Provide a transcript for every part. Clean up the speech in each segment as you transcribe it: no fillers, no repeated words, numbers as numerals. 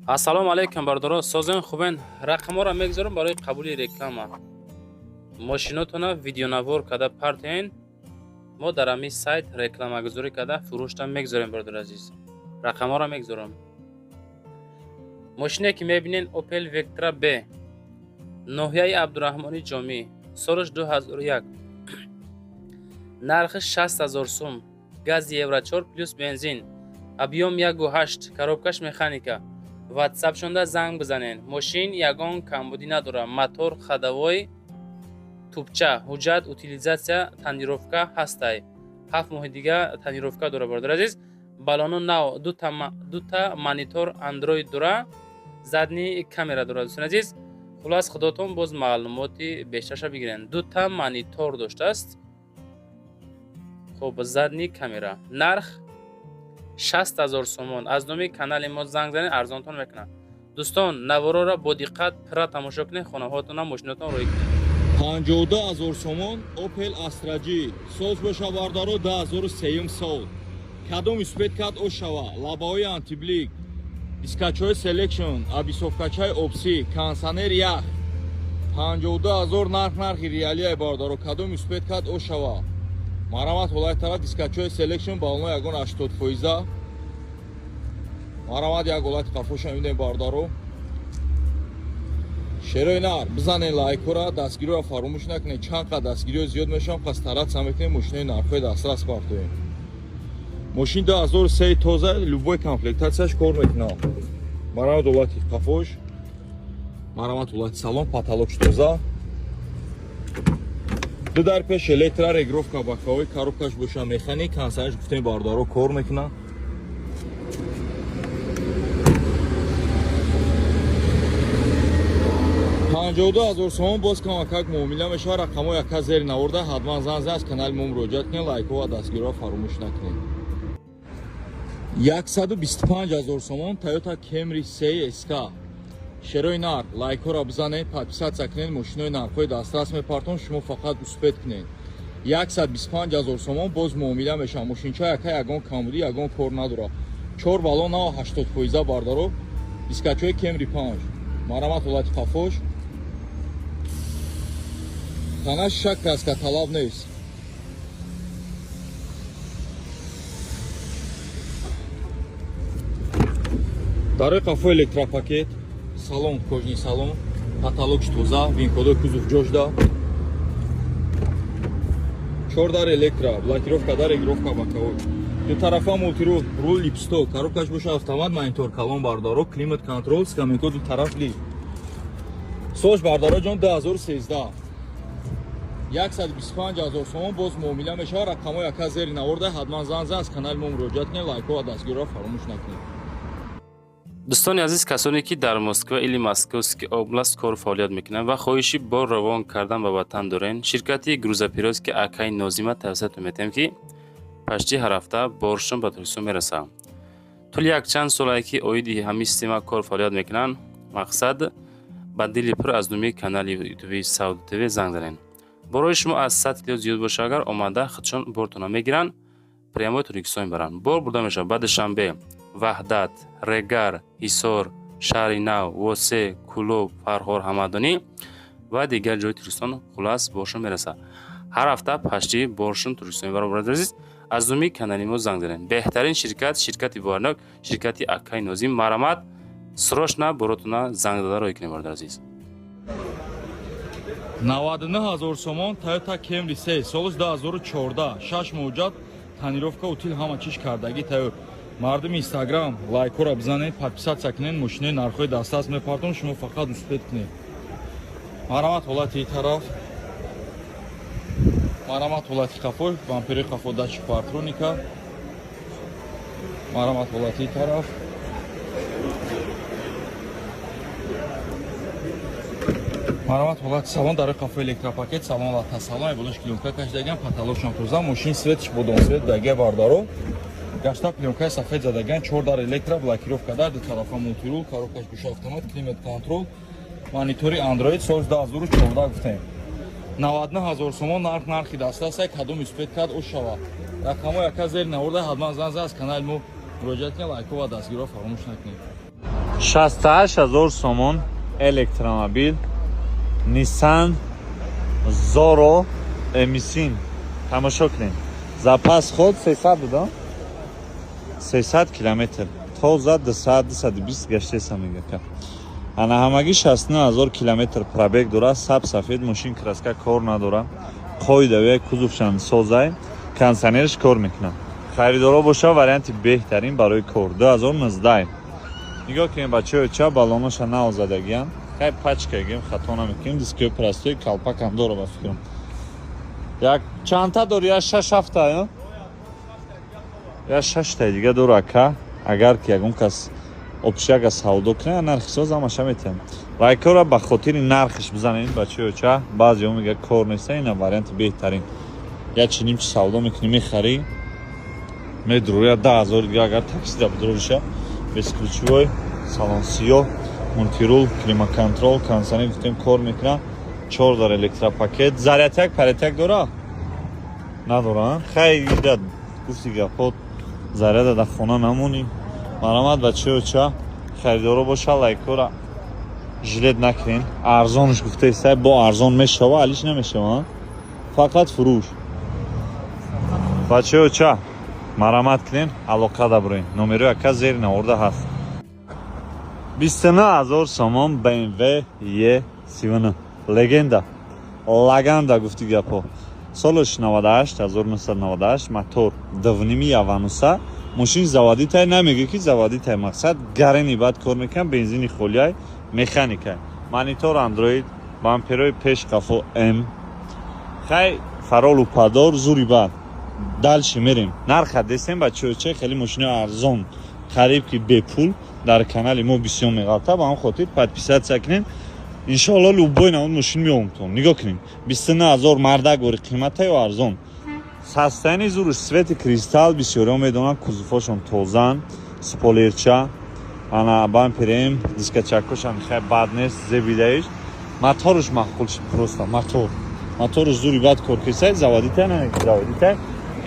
Ассалому алайкум, бародаро, созен, хубен? Рақамҳоро мегузорам барои қабули реклама. Мошинотона видеонавор карда партоен, мо дар ҳамин сайт рекламагузорӣ карда фурӯшта мегузорем. Бародари азиз, рақамҳоро мегузорам. Мошине ки мебинен, Opel Vectra B, ноҳияи Абдураҳмони Ҷомӣ, солаш 2001, нархи 60 0 сум, гази Евро 4 плюс бензин, объём 1,8, коробкаш механика. Ватсапшонда занг бизанен. Мошин ягон камбудӣ надорад, мотор, ходовой, тубча, ҳуҷҷат, утилизация, тонировка ҳастай, 7 моҳи дига тонировка дора. Бародари азиз, балоно нав, дута монитор Андроид дора, задний камера дора. Дӯстони азиз, хулас, худотон боз маълумоти бештарша бигирен. Дута монитор доштааст, хуб, задний камера. Нарх 60 000 сомон. Аз номи канали мо занг занед, арзонтон мекунад. Дӯстон, навороро бо диққат пурра тамошо кунед, хонаҳоятонам мошинотон роҳӣ кунед. 52 000 сомон Opel Astra G, соз боша, бардаро, 2003 сол. Кадом успеть кад ошава, лабаҳои антиблик, дискачҳои Selection, обвесовкачаи опси, кондиционер ях. 52 000 нарх, нархи реалияи, бардаро. Кадом успеть кад ошава, марамат. Ҳолати тараф дискачҳои Selection, балоно ягон 80 фоиза. Марамат, як ҳолати қафоша мебинем, бардаро. Шерои нар, бизанен лайкора, дастгириро фаромӯш накунед. Чанд қад дастгириҳо зиёд мешавам, пас стараться мекунем мошинои нархҳои дастрас партоем. Мошин 2003, тоза, любой комплектацияш кор мекунам. Марамат, ҳолати қафош, марамат, ҳолати салон, потолокш тоза, ду дар пеш электро, регулировка боковой, коробкаш боша механик, кондиционерш, гуфтем, бародаро, кор мекунад. 52 000 сомон, боз камакак муомила мешавад. Рақамҳо яка зери наворда, ҳатман занг зан, аз канали мо муроҷиат кунед, лайкҳо ва дастгириҳо фаромӯш накунед. 125 000 сомон Toyota Camry 3 SK. Шерои нар, лайкҳоро бизанед, подписаться кунед. Мошинои нархҳои дастрас мепартон, шумо фақат успеть кунед. 125 000 сомон, боз муомила мешавад. Мошинча яка ягон камбудӣ, ягон кор надорад, чор баллон нав, 80 фоиза, бардаро, дискачҳои Camry 5. Марамат, ҳолати қафош, танаш шак краска талаб нест. Дарои қафо электропакет, салон кожаный салон, потолокш тоза, винкодои кузов ҷошда, чор дар электро, блокировка дар, регулировка боковой, дутарафа мультируль, руль липсток, коробкаш боша автомат, монитор калон, бардаро, климат контроль, скамейко ду тараф ли. Сош, бардаро ҷон, 2013, 125 000 сомон, боз муомила мешавад. Рақамҳо яка зери наворда, ҳатман занг зан, аз канали мо муроҷиат кунед, лайкҳо ва дастгириҳоро фаромӯш накунед. Дӯстони азиз, касоне ки дар Москва или Московский область кору фаъолият мекунанд ва хоҳиши бор равон кардан ба ватан дорен, ширкати грузоперевозки акаи Нозима тавсиятон метиҳем, ки почти ҳар ҳафта боршон ба Тоҷикистон мерасад. Тӯли якчанд солае ки оиди ҳамин система кор фаъолият мекунанд. Мақсад, ба дили пур аз номи канали ютуби Сауд ТВ занг занед. Борои шумо аз 100 кило зиёд боша агар, омада худшон бортона мегиранд, прямой Тоҷикистон мебаранд. Бор бурда мешавад ба Душанбе, Ваҳдат, Регар, Ҳисор, Шаҳри Нав, Восе, Кӯлоб, Фархор, Ҳамадонӣ ва дигар ҷои Тоҷикистон. Хулас, боршон мерасад. Ҳар ҳафта почти боршон Тоҷикистон мебарад. Бародари азиз, аз номи канали мо занг занед. Беҳтарин ширкат, ширкати боварнок, ширкати акаи Нозим. Марамат, срочно боротона занг зада роҳӣ кунед, бародари азиз. 99 000 сомон Toyota Camry 3, солаш 2014, 6 муҷат, тонировка, утил, ҳама чиз кардагӣ тайёр. Мардуми Инстаграм, лайкҳоро бизанед, подписаться кунед. Мошинои нархҳои дастрас мепартон, шумо фақат успеть кунед. Марамат, ҳолати тараф, марамат, ҳолати қафо, бампери қафо, датчик парктроника. Марамат, ҳолати тараф. Марамат, ҳолати салон, дарои қафо электропакет, салон лата салон, болош плёнка кашидаган, потолокшон тоза, мошин светш бодом свет даге, бардаро, гашта плёнкаи сафед задаган, чор дар электро, блокировка дар, ду тарафа мультируль, коробкаш гӯша автомат, климат контроль, монитори Андроид. Соли 2014 гуфтем. 99 000 сомон нарх, нархи дастрасай. Кадом успеть кард, о шава. Рақамҳо яка зери наворда, ҳатман занг зан, аз канали мо муроҷиат кунед, лайкҳо ва дастгириҳо фаромӯш накунед. 68 000 сомон электромобил Nissan Zoro Эмисин. Тамошо кунед, запас ход 300 буда, 300 километр тоза, 200, 220 гаштеса мегака. Ана, ҳамагӣ 69 000 километр пробег дорад. Саб сафед мошин, краска кор надора, қоидавия, кузовшан созай, кондиционерш кор мекунад. Харидоро боша, варианти беҳтарин барои кор. 2019. Нигоҳ кунем, бачаё, ча балоноша наозадагиям. Хай, пачка гем, хато намекунем. Дискои простой, калпакам дора, ба фикрам. Як чандта дори? Я шаш, ҳафта, я шаштаи дига дора, ака. Агар ки ягон кас общага савдо кунад, нархи соз ҳамаша метиҳам. Лайкора ба хотири нархиш бизанед, бачаё. Ча баъзеҳо мега, кор неста. Ина варианти беҳтарин. Я чиним чи савдо мекунӣ, мехарӣ, медурӯя 10 000 дига, агар таксида бидурориша. Бесключевой, салон сиёҳ, мультирул, климат-контроль, кондиционер гуфтем, кор мекунад, чор дар электропакет. Зарядяк парятяк дора, надора? Хай, ида гуфти гапот, заряда дар хона намонӣ. Марамат, бачаё, ча харидоро боша, лайкора жалеть накунен. Арзонш гуфтаиста, бо арзон мешава, алиш намешава, фақат фурӯш. Бачаё, ча марамат кунен, алоқа даброен, номерои ака зери наворда ҳаст. 29 000 сомон BMW е 39, легенда, лаганда гуфти гапо. Солаш 98, 1998, мотор дувними явануса. Мошин заводитай, намега ки заводитай, мақсад гарени бад кор мекунам, бензини холиай, механикай, монитор андроид, бамперои пеш қафо м. Хай, фаролу падор зури бад. Дальше мерем, нарха дестем, бачаёча. Хеле мошинои арзон, қариб ки бепул дар канали мо бисёр меғалта. Ба ҳам хотир подписаться кунем. Иншоалло, любой намуд мошин меомтон. Нигоҳ кунем, 29 000, мардак бори қимата ё арзон. Состояние зуруш цвети кристалл, бисёриҳо медонанд, кузовошон тозан, спойлерча, ана бамперем, дискачакошам хай бад нест, зебидаиш. Моторуш маъқул шид, просто мотор, моторуш зури бад кор кисай. Заводита, не заводита,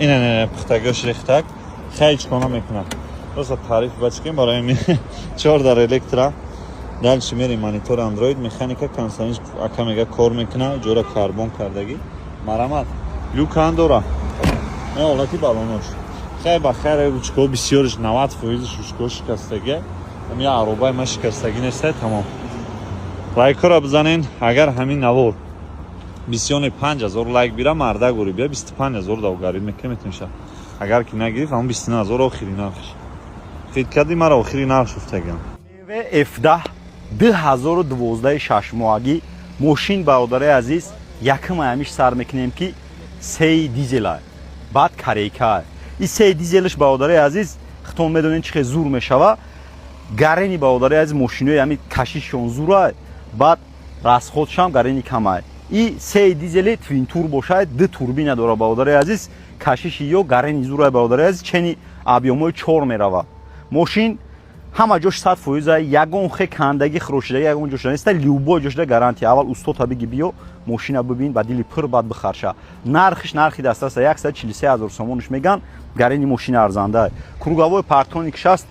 ина не пухтагиош рехтак. Хай, ҳеч кор намекунад, просто таъриф бачкем барои чор дар электро. Дальше мерем, монитор андроид, механика, кондиционер ака мега, кор мекуна, ҷора карбон кардагӣ. Марамат, люкан дора, не ҳолати балонош. Хай, ба хайр, ручкаҳо бисёриш, 90 фоизиш ручкаҳо шикастагия. Я аробаи ма шикастагӣ нестай. Тамом, лайкҳоро бизанен. Агар ҳамин навор бисёни 5000 лайк бира, мардак гори бия, 25 000 давгарид мекунем, метунша. Агар ки нагирифт, ҳамон 29 000 охири нархш. Хит карди мара, охири нарх шуфтагиам. F10 2012 шашмоҳагӣ мошин, бародари азиз. Якум ҳамиш сар мекунем, ки сеи дизела, баъд корейка. И сеи дизелш, бародари азиз, хитон медонед, чӣ хел зур мешава гарени. Бародари азиз, мошинои ҳами кашишшон зура, баъд расходшам гарени камай. И сеи дизели twin turbo бошад, ду турбина дора, бародари азиз. Кашиши ё гарени зура, бародари азиз, чени объёмои чор мерава. Мошин ҳама ҷош 100 фоиза, ягон хе кандагӣ, хирошидаги ягон ҷош неста. Любой ҷошда гарантия. Аввал устота биги, биё, мошина бибин, ба дили пур, баъд бихарша. Нархиш нархи дастраста, 143 000 сомонш меган. Гарени мошина арзанда. Круговой парктроникш аст,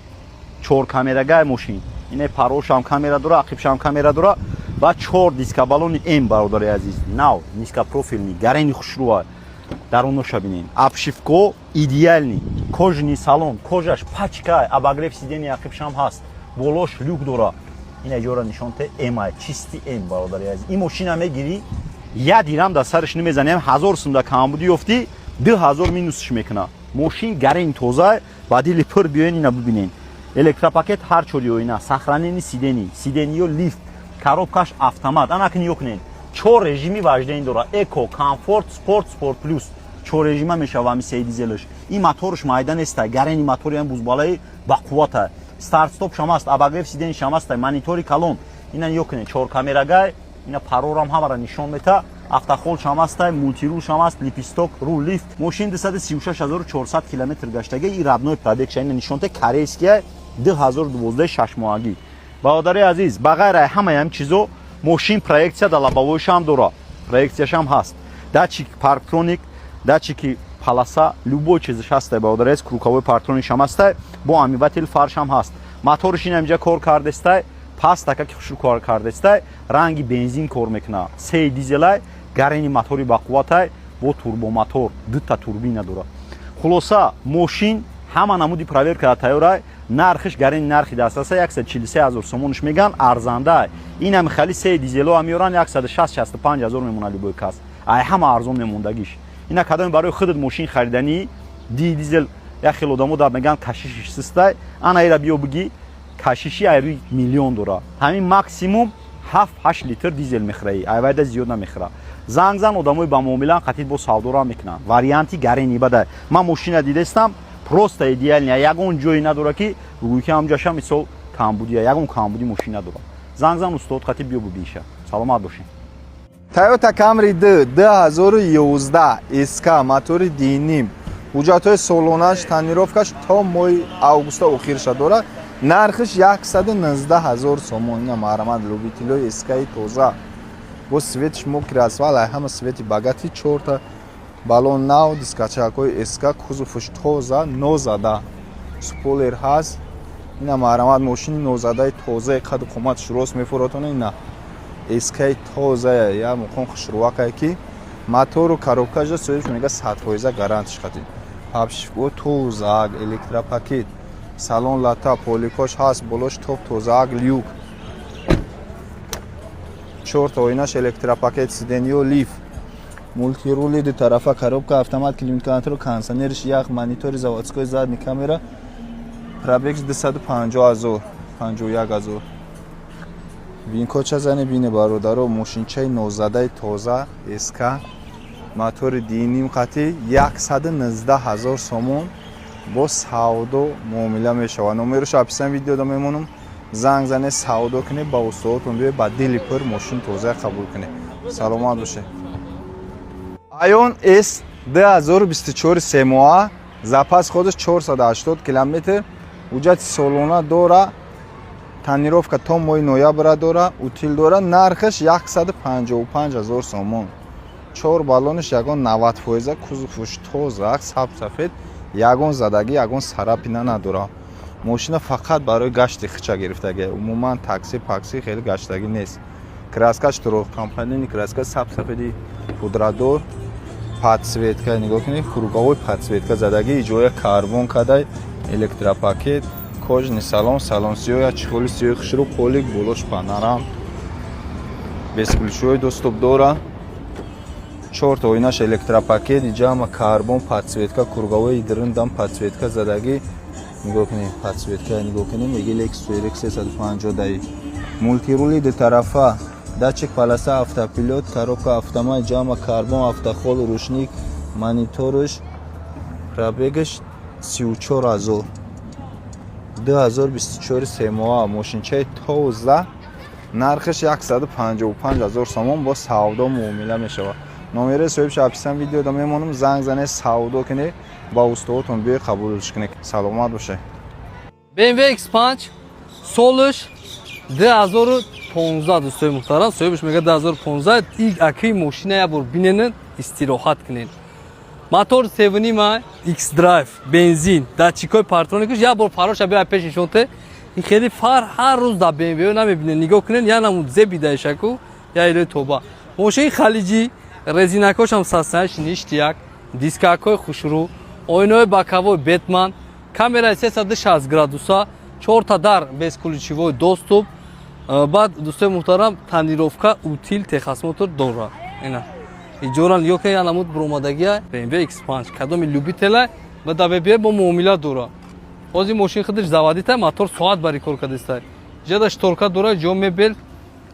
чор камерагай мошин. Ине парошам камера дора, ақибшам камера дора ва чор диска балони М, бародари азиз, нав, низкопрофильный, гарени хушрӯа. Даруноша бинен, обшивко идеальный, кожаный салон, кожаш пачка, обогрев сиденья ақибшам ҳаст, болош люк дора. Ина ҷора нишонте, М, чистый М, бародари азиз. Ин мошина мегирӣ, я дирам дар сараш намезанем, 1000 сумда камбудӣ ёфтӣ, 2000 минусш мекуна. Мошин гарен тоза, ба дили пур биёен, ина бибинен. Электропакет ҳар чори оина, сохранение сидений, сиденьё лифт, коробкаш автомат. Анаки нигоҳ кунед, чор режими вождение дора: эко, комфорт, спорт, спорт плюс. Чор режима мешава ами сей дизелш. Ин моторш майда неста, гарени мотори ам бузбалаи бақуввата. Старт стоп шам аст, обогрев сиденье шам аст, монитори калон. Ина нигоҳ кунед, чор камерагай, ина парорам ҳамара нишон мета. Автохолд шам аста, мультирул шам аст, лепесток, рул лифт. Мошин 236400 километр гаштага, и родной пробег ша ина нишонте. Корейския, 2012 шашмоҳагӣ. Бародари азиз, ба ғайр ай ҳамаи ҳам чизо, мошин проекция да лобовойшам дора, проекцияшам ҳаст, датчик парктроник, датчики полоса, любой чизаш ҳаста, бародари азиз. Круговой парктроникшам ҳаста, бо омыватель фаршам ҳаст. Моторш ин ҳамҷа кор кардестай, пастака ки хушрӯ кор кардестай, ранги бензин кор мекуна. Се дизелай, гарени мотори бақувватай, бо турбомотор, дута турбина дора. Хулоса, мошин ҳама намуди проверка тайёрай. Нархиш гарени нархи дастраса, 143 ҳазор сомонш меган, арзандай. Инам хали се дизело меоран, 160-65 ҳазор мемона. Любой кас ай ҳама арзон мемондагиш. Ина кадоме барои худат мошин хариданӣ, ди дизел як хел одамо да меган, кашишиш систай. Ана ира биё биги, кашиши ай рӯи миллион дора. Ҳамин максимум 7-8 литр дизел мехӯраи, айвайда зиёд намехӯра. Занг зан, одамои ба муомилан қатид бо савдора мекунанд. Варианти гарени бада. Ман мошина дидестам, просто идеальный, ягон ҷое надора ки бигӯй ки ҳамҷаша мисол камбудия, ягон камбуди мошин надора. Занг зан, устод қатиб биё бубиниша. Саломат бошед. Toyota Camry D 2011 SK, мотори 2.5, ҳуҷҷатҳои солонаш, тонировкаш то моҳи августа охирша дорад. Нархиш 119 ҳазор сомон. Ина марҳамат, любителои SK-и тоза. Бо светиш мокрый асфалт, ай ҳама свети богатый, чорта баллон нав, дискачакҳои SK, кузовш тоза, нозада, спойлер ҳаст. Ина марҳамат, мошини нозадаи тозаи, қаду қоматш рост мефуротона. Ина SK тозая, я муқон хушрувакае ки мотору коробкаша соҳибш мега, 100% гарантиш хати. Обшивко тозаак, электропакет, салон лата, поликош ҳаст, болош топ тозаак, люк, чорта оинаш электропакет, сиденьё лифт, мультирули дутарафа, коробка автомат, климат-контроль, кондиционериш ях, монитори заводской, задний камера. Пробегш 250 ҳазор, 51 ҳазор. VIN-кодша зане бине, бародаро. Мошинчаи нозадаи тоза, СК, мотори 2.5 қати, 119 ҳазор сомон, бо савдо муомила мешавад. Номерош описание видеода мемонам. Занг зане, савдо кунед, ба устодотон биёед, ба дили пур мошин тоза қабул кунед. Саломат бошед. Aion S 2024, семоа, запас ходаш 480 километр, ҳуҷҷати солона дора, тонировка то моҳи ноябра дора, утил дора. Нархаш 155 ҳазор сомон. Чор баллонаш ягон 90%, кузовш тоза, саб сафед, ягон задагӣ, ягон царапина надора. Мошина фақат барои гашти хича гирифтагӣ, умуман такси пакси хеле гаштагӣ нест. Краскаш трехкомпонентный краска, саб сафеди пудрадор, подсветка нигоҳ кунед, круговой подсветка задагӣ, иҷоя карбон кадай, электропакет, кожаный салон, салон сиёя, чехоли сиёи хушрӯ, полик, болош панорам, бесключевой доступ дора, чорта оинаш электропакет, иҷама карбон, подсветка, круговой дрындам подсветка задагӣ. Нигоҳ кунед, подсветка нигоҳ кунед. Меги Lexus RX 350 даи, мультирули дутарафа, датчик полоса, автопилот, коробка автомат, ҷама карбон, автохол, ручник, мониторш. Пробегаш 34 ҳазор. 2024, семоа, мошинчаи тоза, нархаш 155 ҳазор сомон, бо савдо муомила мешавад. Номераи соҳибша описание видеода мемонам. Занг занед, савдо кунед, ба устодотон биёед, қабулш кунед. Саломат бошед. BMW X5, солш 2015, дӯстои муҳтарам, соҳибаш мега 2015. И акаи мошина як бор биненед, истироҳат кунед. Мотор севнима, X-Drive, бензин, датчикҳои парктроникаш. Як бор фароша биа пеш нишонте. Ин хеле фар ҳар рӯз дар BMW намебинед. Нигоҳ кунед, я намуд зебидаишаку, я илои тоба. Мошини халиҷӣ, резинакошам састанаш ништяк, дискакҳои хушрӯ, оинаҳои боковой Бэтмен, камераи 360 градуса, чорта дар бесключевой доступ. Баъд, дӯстои муҳтарам, тонировка, утил, техосмотр дора. Ина иҷора нигоҳ кунед, я намуд буромадагия. BMW X5 кадоми любителя ба ДВБ бо муомила дора. Ҳозир мошин худаш заводита, мотор соат бари кор кардиста. Ҷада шторка дора, ҷо мебел,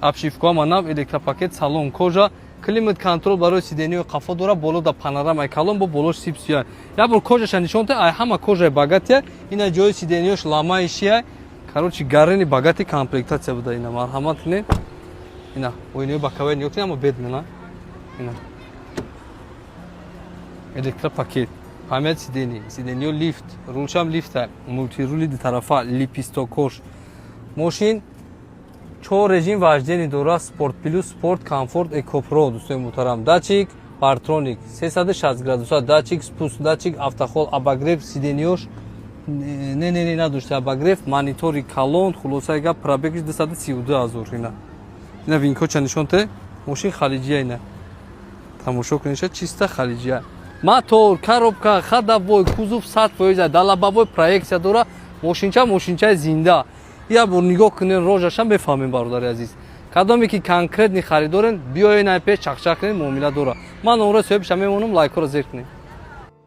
обшивкоа манам, электропакет, салон кожа, климат контроль барои сиденьои қафо дора, боло да панорамаи калон, бо болош сипсия. Як бор кожаша нишон та, ай ҳама кожаи богатия. Ина ҷои сиденьош ламаишия. Короче, гарени богатый комплектация буда. Ина марҳамат кунед, ина оинаи боковой нигоҳ кунед, ама Бэтмена. Ина электропакет, память сидений, сиденьё лифт, рулшам лифта, мультирули дутарафа, лепестокош. Мошин чор режим вождения дора: спорт плюс, спорт, комфорт, эко, про. Дӯстои муҳтарам, датчик парктроник 360 градуса, датчик спуск, датчик автохол, обогрев сиденьёш. Не, не, не, надошта обогрев, монитори калон. Хулосаи гап, пробегиш 232 ҳазор. Ина винкодша нишон те. Мошин халиҷия, ина тамошо кунеша, чиста халиҷия. Мотор, коробка, ходовой, кузов 100%, да лобовой проекция дора. Мошинча мошинчаи зинда. Я бор нигоҳ кунен, рожаша мефаҳмем. Бародари азиз, кадоме ки конкретный харидорен, биёен ай пеш, чақчақ кунен, муомила дора. Ман номраи соҳибша мемонам, лайкҳоро зер кунед.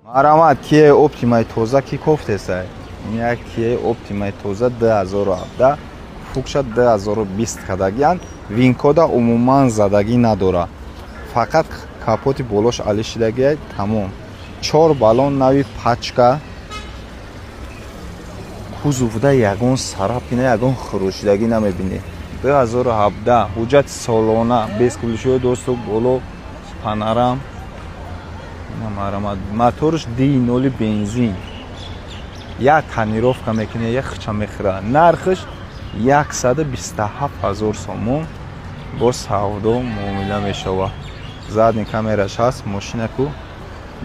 Марамат, Кия Оптимай тоза ки кофтесай. Як Кия Оптимай тоза 2017, фукша 2020 кадагиян. Винкода умуман задагӣ надора, фақат капоти болош али шидагия, тамом. Чор баллон нави пачка, кузовда ягон царапина, ягон хурӯшидагӣ намебинӣ. 2017, ҳуҷҷати солона, бесключевой доступ, боло панорам. Марамат, моторш ди ноли бензин, як тонировка мекунӣ, як хича мехӯра. Нархш 127 000 сомон, бо савдо муомила мешава. Задний камераш ҳаст. Мошинаку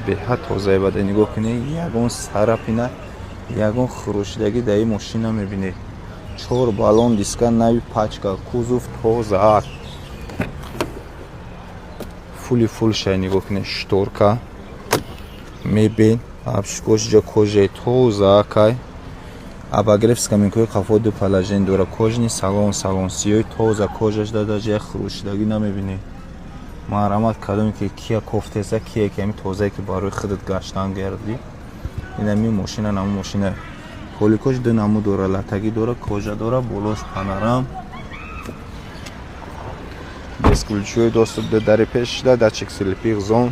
беҳад тозае бада, нигоҳ кунӣ, ягон царапина, ягон хурӯшидагӣ дар ин мошин намебинед. Чор баллон диска нави пачка, кузов тоза, фули фул шай. Нигоҳ кунед, шторка, мебел, обшивкош ҷо кожаи тоза кай, обогрев скамейкаҳои қафо ду положение дора, кожаный салон, салон сиёи тоза, кожаш дада, як хурӯшидагӣ намебинед. Маҳрамат, кадоме ки Кия кофтеса, кие ки ҳами тозае ки барои худат гаштан гардӣ, инами мошина, наму мошина. Поликош ду наму дора, латагӣ дора, кожа дора, болош панорам, бесключевой доступ, ду дари пешда, датчик слепых зон,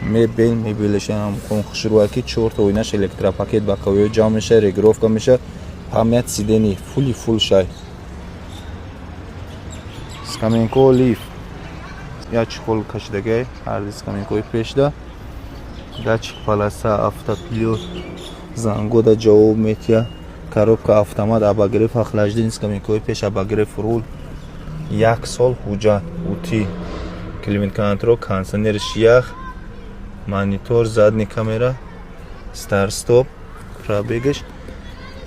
мебел. Мебелешам хушрӯа ки чорта оинаш электропакет, боковой ҷамъ меша, регулировка меша, память сидений, фули фул шай. Скамейко лиф, як чехол кашидагай ҳарди скамейкои пешда, датчик полоса, автопилот, зангода ҷавоб метия, коробка автомат, обогрев, охлаждение скамейкои пеш, обогрев рул, як сол ҳуҷҷат ути, климат контроль, кондиционерш ях, монитор, задний камера, старт стоп. Пробегаш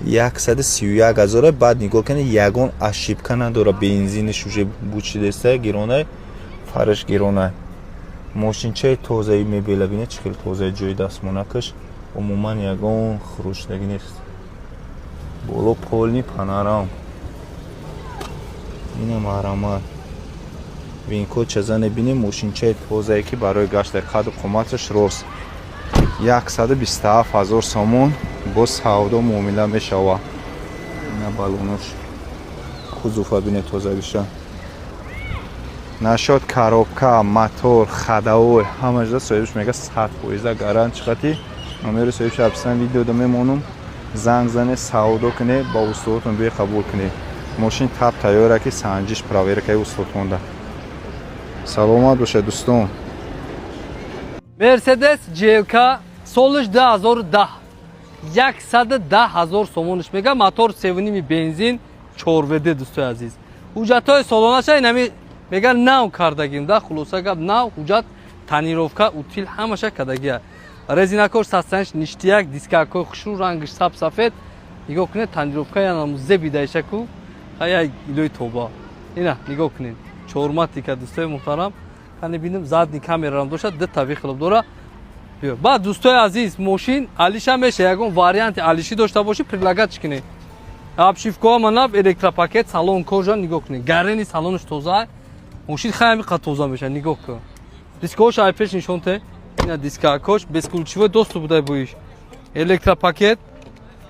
131 ҳазора. Баъд нигоҳ кунед, ягон ошибка надора. Бензинаш уже бучидеста, гиронай, фараш гиронай. Мошинчаи тозаи, мебела бинед, чӣ хел тозаи, ҷои дастмонакаш умуман ягон хурӯшидагӣ нест. Боло полный панорам. Ина маҳрамат, винкод чазане бинем. Мошинчаи тозае ки барои гашта, қаду қоматаш рост. 127 ҳазор сомон, бо савдо муомила мешава. Ина балонош, кузова бине, тозагиша. Нашод коробка, мотор, ходовой, ҳамаҷа соҳибш мега 100% гарант чихати. Номери соҳибш описание видеода мемонум, занг зане, савдо куне, ба устодотон бие, қабул кунед. Мошин таб тайёра ки санҷиш, проверкаи устодонда. Саломат бошед, дӯстон. Мерседес ГЛК, солиш 2010, 110 ҳазор сомониш мега. Мотор севними бензин, 4 ВД. Дӯстои азиз, ҳуҷҷатҳои солонаша инами мега, нав кардагим да. Хулоса гап, нав ҳуҷҷат, тонировка, утил, ҳамаша кардагия. Резинакош састанш ништяк, дискакҳои хушрӯ, рангиш саб сафед. Нигоҳ кунед, тонировка янам зебидаишаку хая илои тоба. Ина нигоҳ кунед, чорматика. Дӯстои муҳтарам, кане бинем, задний камерарам дошад, ду тави хилоб дора. Баъд, дӯстои азиз, мошин алиша меша, ягон варианти алишӣ дошта бошӣ, предлагать кунед. Обшивкоа манаб, электропакет, салон кожа. Нигоҳ кунед, гарени салонаш тоза. Мошин хай ҳамиқа тоза меша. Нигоҳ кун, дискош ай пеш нишон те. Ина дискакош, бесключевой доступ будай, боиш электропакет,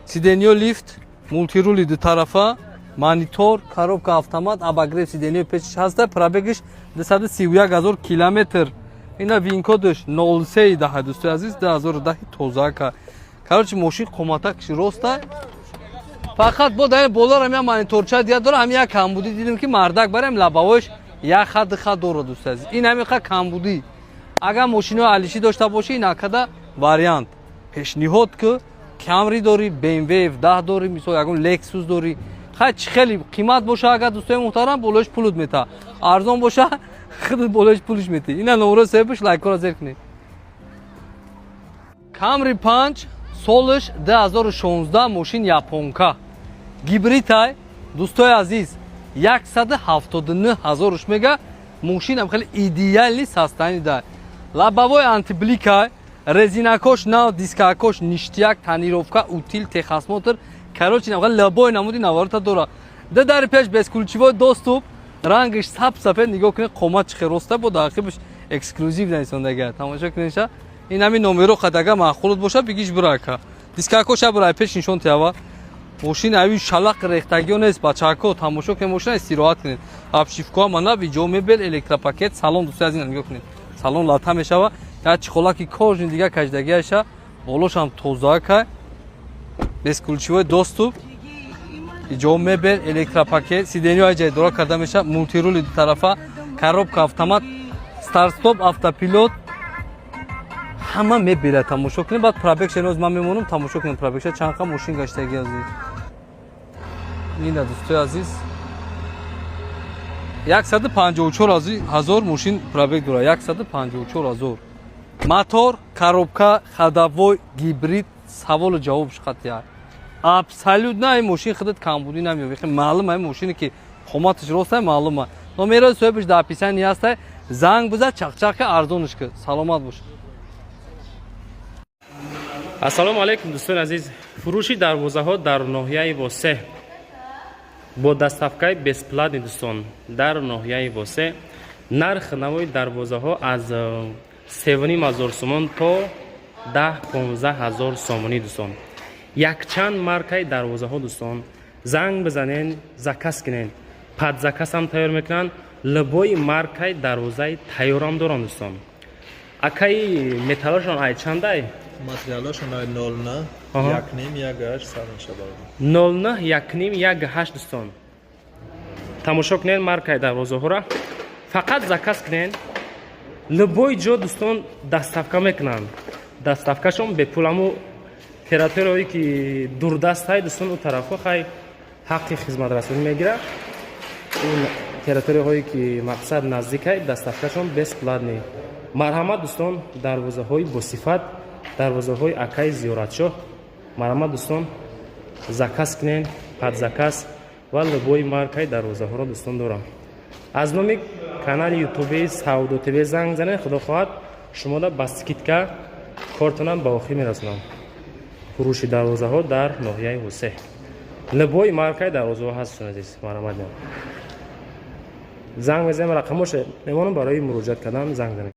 сиденьё лифт, мультирули дутарафа, монитор, коробка автомат, обогрев сиденьё пешиш ҳаста. Пробегиш 231 ҳазор километр. Ина винкодаш 03 даҳа. Дӯстои азиз, 2010, тозака. Короче, мошин қоматакши роста, фақат бо дар болорам як мониторча дия дора. Ҳами як камбудӣ дидем, ки мардак барем, лобовойш як хат, ду хат дора. Дӯстои азиз, ин ҳамиқа камбудӣ. Агар мошинои алишӣ дошта бошӣ, ин акада вариант пешниҳод ки Камри дорӣ, BMW F10 дорӣ, мисол, ягон Лексус дорӣ. Хай, чӣ хеле қимат боша, агар, дӯстои муҳтарам, болош пулут мета, арзон боша, худат болош пулиш метӣ. Ина номро себиш, лайкора зер кунед. Камри 5, солаш 2016, мошин японка, гибридай. Дӯстои азиз, 179 ҳазоруш мега. Мошинам хеле идеальный состояние дай, лобовой антибликай, резинакош нав, дискакош ништяк, тонировка, утиль, техосмотр. Короче, любой намуди наворота дора. Д дари пеш бесключевой доступ, рангаш саб сафед. Нигоҳ кунед, қомат чихе роста бо дақибаш эксклюзив нависондага. Тамошо кунеша, ин ҳамин номеро қадага маъқулот боша, бигиш бурака. Дискакоша бурай пеш нишон тиява. Мошин ави шалақ рехтагиё нест, бачако. Тамошо кунед, мошина истироҳат кунед. Обшивкоа мана видео, мебел, электропакет, салон. Дӯстои азиз, нигоҳ кунед, салон лата мешава, як чехолаки кожаный дига кашдагиаша, болошам тозака, бесключевой доступ, иҷо мебел, электропакет, сиденьё ай ҷай дора карда мешава, мультирули дутарафа, коробка автомат, старт-стоп, автопилот, ҳама мебела. Тамошо кунед, баъд пробегша ноз ман мемонам. Тамошо кунед, пробегша чанд қа мошин гаштаги азиз. Ина, дӯстои азиз, 154 ҳазор мошин пробег дорад, 154 ҳазор. Мотор, коробка, ходовой, гибрид. Саволу ҷавобш қатъия, абсолютно ин мошин худат камбудӣ намеёбӣ. Маълум, ин мошине ки қоматаш роста, маълума. Номерои соҳибаш дар описании ҳастай, занг бизад, чақчақа арзонаш ки. Саломат бош. Ассалому алайкум, дӯстони азиз. Фурӯши дарвозаҳо дар ноҳияи Восеҳ бо доставкаи бесплатный. Дӯстон, дар ноҳияи Восеҳ нарх навои дарвозаҳо аз 3,5 ҳазор сомон то 10-15 ҳазор сомонӣ. Дӯстон, якчанд маркаи дарвозаҳо. Дӯстон, занг бизанен, заказ кунен, под заказам тайёр мекунанд. Любой маркаи дарвозаи тайёрам доранд. Дӯстон, акаи, металлошон ай чандай? Материалошон ай 09, 1,5, 1,8 сар мешавад. 09, 1,5, 1,8. Дӯстон, тамошо кунед маркаи дарвозаҳоро, фақат заказ кунед. Любой ҷо, дӯстон, доставка мекунанд, доставкашон бепул. Аму территорияое ки дурдастҳай, дӯстон, у тарафҳо хай ҳаққи хизматрасонӣ мегирад. Ин территорияҳое ки мақсад наздикай, доставкашон бесплатный. Марҳамат, дӯстон, дарвозаҳои босифат, дарвозаҳои акаи Зиёратшоҳ. Марҳамат, дӯстон, заказ кунен, под заказ ва любой маркаи дарвозаҳоро, дӯстон, дорам. Аз номи канали ютуби Савдо ТВ занг занед, худо хоҳад, шумода ба скидка кортонам ба охир мерасонам. Фурӯши дарвозаҳо дар ноҳияи Восеҳ, любой маркаи дарвозаҳо ҳаст. Азиз, марҳамат, занг мезанем, рақамоша мемонам, барои муроҷиат кардан занг занед.